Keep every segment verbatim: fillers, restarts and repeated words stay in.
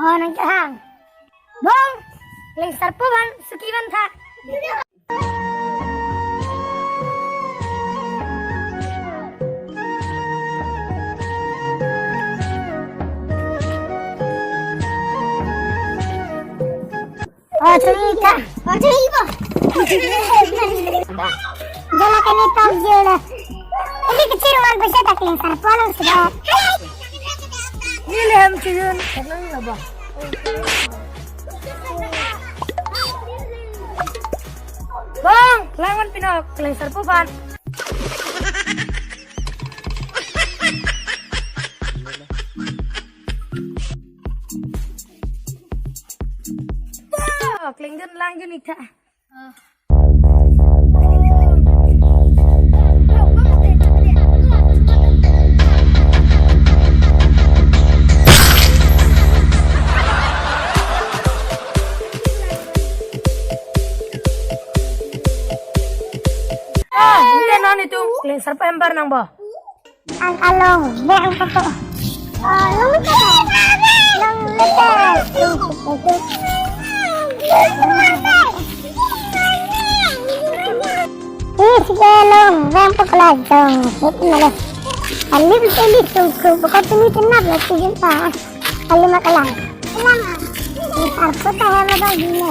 Oh, nang kehang. Bong, Klengsarpo aphan suki van tha. Oh, chungi tha. Oh, chungi po. Jala kani tong jela. Ini kecil rumah bisa tak Klengsarpo lo sudah. Ini lehem cuyun. Tenang lah, Bang. Bang, langon pinok, Klengsarpo aphan. Oh, klengdun lang jun ik tha. Ah, ningkan non itum, Klengsarpo hempar nang bo. Ang along, be ang kato. Oh, long te, long te. Ih, sige long, be ang pakla jong. Hit na le. Alim alim sungku, bukot ini tenap la sijin pa. Alim akalang. Alang. Ini arko ta hai ba gini.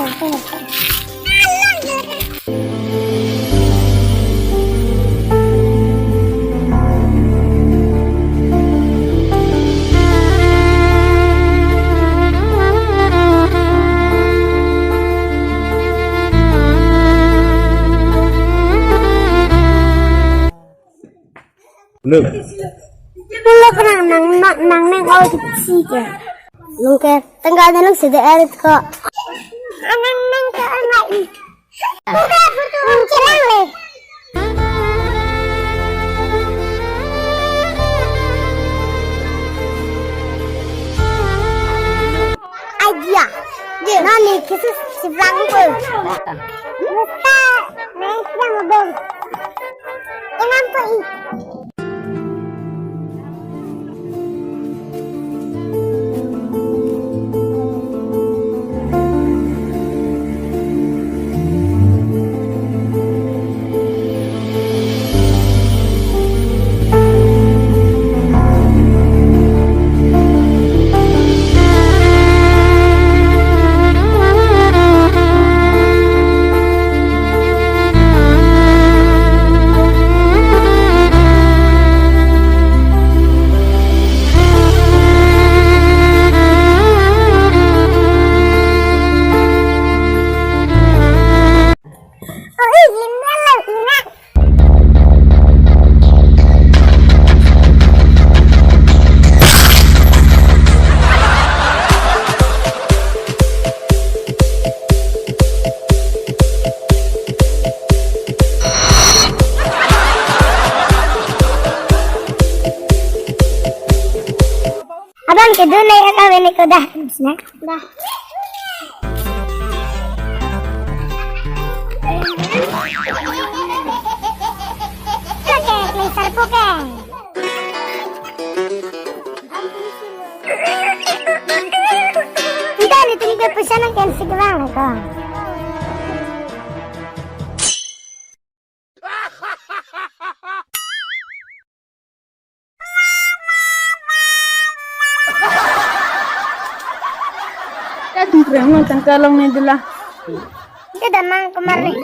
Look. Look nang nang nang nang nang au si ke. Nang ke tanggal nang si de er ko. Nang nang ke nang. Nang ke nang le. Idea. Nani kisi siblang ko. Musta, nai siang model. Enam po i. Abang kedun nai ka bene ko dah. Nah, dah. Oke, Klengsarpo ke. Kita ni tinggal pesan yang kan segelang ko. Kita tungkreng lo tangka long ni dula. Kita damang kemari.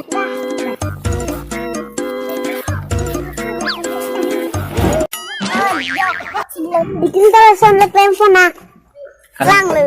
Bikin terus sampai telepon nak. Lang lo.